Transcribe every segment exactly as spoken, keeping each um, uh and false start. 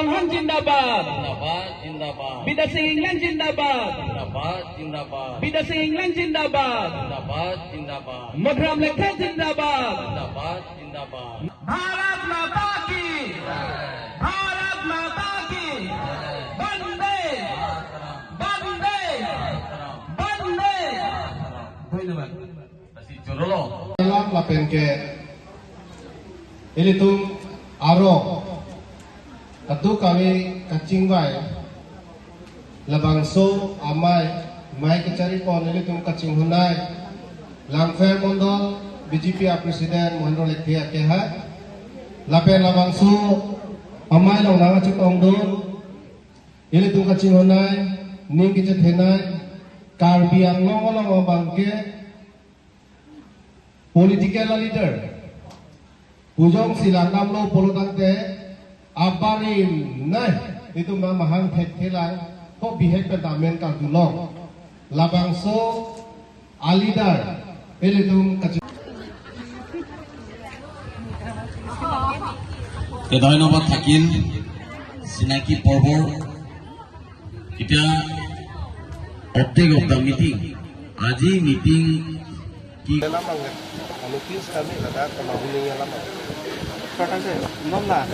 Chauhan zindabad. Zindabad, zindabad. Bidya Sing Engleng zindabad. Zindabad, zindabad. Bidya Sing Engleng zindabad. Zindabad, zindabad. Madhuram Lekthe zindabad. Zindabad, zindabad. Bharat Mata ki. Bharat Mata ki. Vande. Vande. Vande. Dhonyobad. Alam lapen ke ilitum aro atu kami kachingvai labangso amei, mei kachari pon ilitum kachinghonnei Langpher Mondol B J P a President Mohendro Lekthe akehai lapen labangso amei along nangkachetongdun ilitum kachinghonnei, ning kachethenei Karbi Anglong along abang ke political leader pu jongsi langdamlo pulo tangte abarim nei itum na mahang thekthelang ko bihek pen ta amen kangtulong. Labangso a leader ilitum kachin Kedai nomor thakin sinaki porbor. Kita object of the meeting. Aji meeting ki Lamang ya. Anu pins kami ladak kena huning ya lamang. Pertanyaan, non la,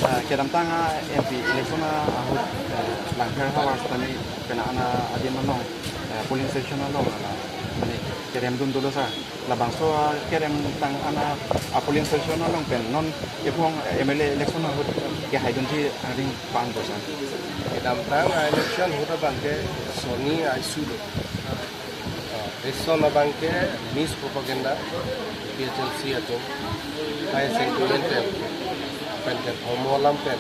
eh, kedamtang a M P election ahut, eh, Langpher havar setani kena ana adim along, eh, polling station along, eh, mane kerem dun dolo sa. Labangso, eh, kerem tang ana, eh, polling station along pen non kepho, eh, M L A election ahut kehaidun ti aring pang bosan. Kedamtang a election ahut abang ke soni a issue do. Ah, reason abang ke mispropaganda, P H L C atum, high sentiment pen, pen ke homo alam pen,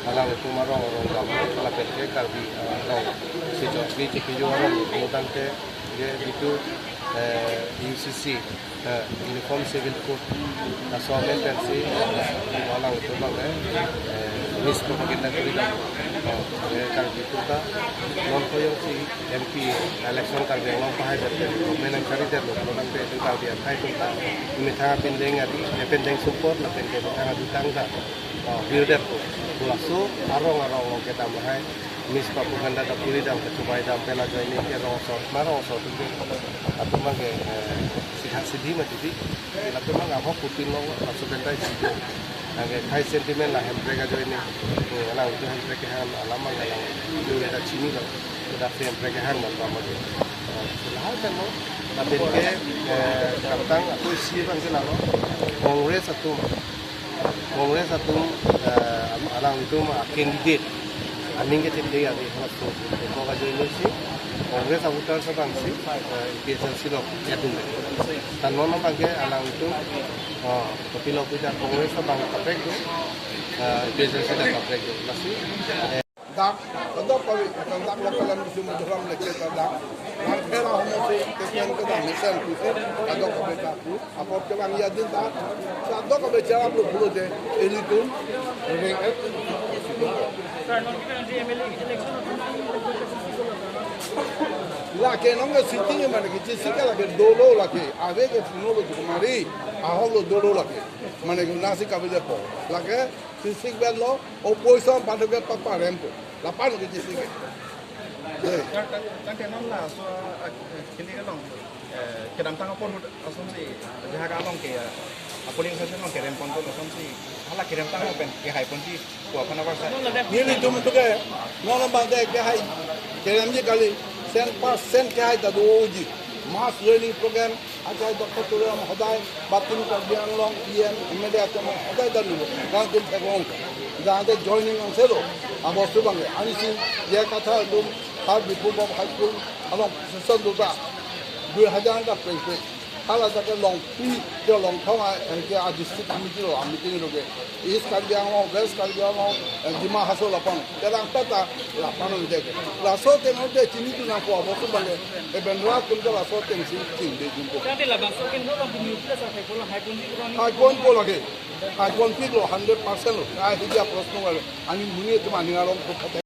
alanglitum arong arong gam, lapen ke Karbi, ah, arong, si jokli chiki jo arong, mudang ke, ye itu, eh, U C C, eh, Uniform Civil Code, laso amen pensi, eh, alanglitum abang, eh, eh, mispropaganda kuri dam. Oh, eh, Karbi atum ta, non koyong si M P election Karbi Anglong pahai berte, government ang kari der lo, non ang pe itu Karbi akhai atum ta, methang apindeng adi, eh, pendeng support, lapen ke methang adutang ta, oh, bir der ko. Laso, arong arong kedam lahai, mispropaganda ta kuri dam, kachobei dam, pen ajoine ke rong asor, ma rong asor atum ke, atum abang ke, eh, sitha sithi mati di, latum abang ahok putin lo, laso pen ta isi jo. Anke high sentiment la Hemprek ajoine, eh, alanglitum Hemprek kehang, alam abang alanglitum ta chini lo, ladak si Hemprek kehang ma pama jo. Eh, lahai kan lo, lapen ke, eh, kedamtang atu isi abang ke lalo, Congress atum, Congress atum, eh, alanglitum a candidate aning ke thekthe ave halaso kok ajoine si Congress a voters abang si, eh, A P H L C along atum le. Ta non abang ke alanglitum, oh, kopilo pu ta Congress abang kaprek do, eh, A P H L C ta kaprek do. Lasi, eh, Dak, kadokave, dak lo kalam isu Madhuram Lekthe ta dak. Langpher ahormu si, kekian kedam mesen pusi, kadokave ta pu. Apot kevang ya din ta, kadokave charap lo pulote, ilitum, ring et. Sir, non kita nanti M L A election. Lake nonke sitting mane ke, jisi ke lake dolo lake, ave ke puno lo jumari, ahok lo dolo lake, mane ke nasi kave de po. Lake, sisik ben lo, opposition party ke paparem po. Lapan ke jisi ke. Dei. Kan, kan, kan tenon laso, eh, kini ke long. Eh, kedamtang apor ahut asonsi, jaga along ke, eh, polling station along kerem ponpo asonsi, hala kerem tang pen kehai ponji ko aphan avarsa. Nelitum tu ke, non abang ke kehai, keremji kali, cent percent kehai ta doji. Mass joining program, akehai Doctor Tuliram Ronghang, batin Karbi Anglong, E M, M L A atum hodai ta dolo, nangtum theklong. Jahate joining angselo, abostu abang ke, anisi, ye katha atum, ha Bipul Bob High School along session do ta, dui hajar ta prek prek. Hala ta ke Longpi, ke Longthong a, eh, ke a district committee lo, a meeting lo ke. East Karbi Anglong, West Karbi Anglong, eh, Dima Hasao lapen, ke rang ta ta lapen lo ke. Laso atum te chini tu nangpo abostu abang ke, eh, Bendra atum ke laso atum si chini de jumpo. Kan de labangso ke no abang ke nuclear sa hai bola hai pon di kurang ni. Hai ponpo lake, hai ponpik lo, hundred percent lo. Ai hidi apros no wale, ani muni atum aning arong ko